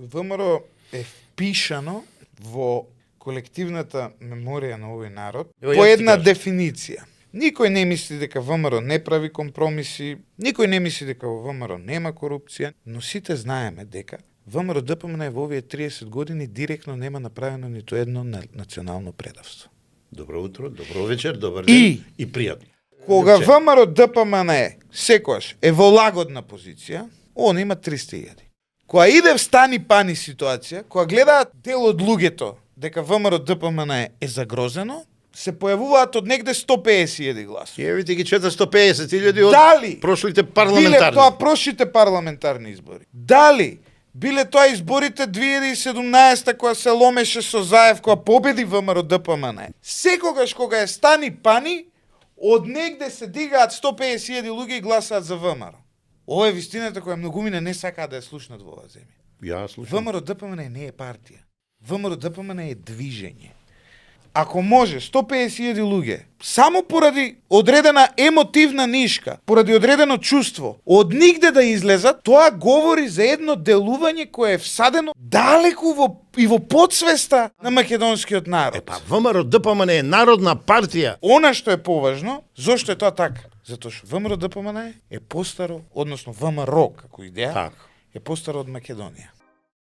ВМРО е впишано во колективната меморија на овој народ по една дефиниција. Никој не мисли дека ВМРО не прави компромиси, никој не мисли дека во ВМРО нема корупција, но сите знаеме дека ВМРО ДПМН во овие 30 години директно нема направено ниту едно национално предавство. Добро утро, добро вечер, добар ден и пријатно. Кога ВМРО ДПМН секојаш е во лагодна позиција, он има 300.000. Кога иде в стани пани ситуација, кога гледаат дел од луѓето дека ВМРО ДПМН е загрозено, се појавуваат од негде 150.000 гласови. Евите ги 450.000 од Дали прошлите биле парламентарни. тоа прошлите парламентарни избори? Дали биле тоа изборите 2017 кога се ломеше со Заев, кога победи ВМРО ДПМН? Секогаш кога е стани пани, од негде се дигаат 150.000 луѓе и гласаат за ВМРО. Ова е вистината која многумина не сакаат да ја слушнат во оваа земја. Ја слушам. ВМРО ДПМН не е партија. ВМРО ДПМН е движење. Ако може 150.000 луѓе, само поради одредена емотивна нишка, поради одредено чувство, од нигде да излезат, тоа говори за едно делување кое е всадено далеку и во подсвеста на македонскиот народ. Па ВМРО ДПМН е народна партија. Она што е поважно, зошто е тоа така? Затоа што ВМРО ДПМН е постаро, односно ВМРО како идеја, Така. е постаро од Македонија.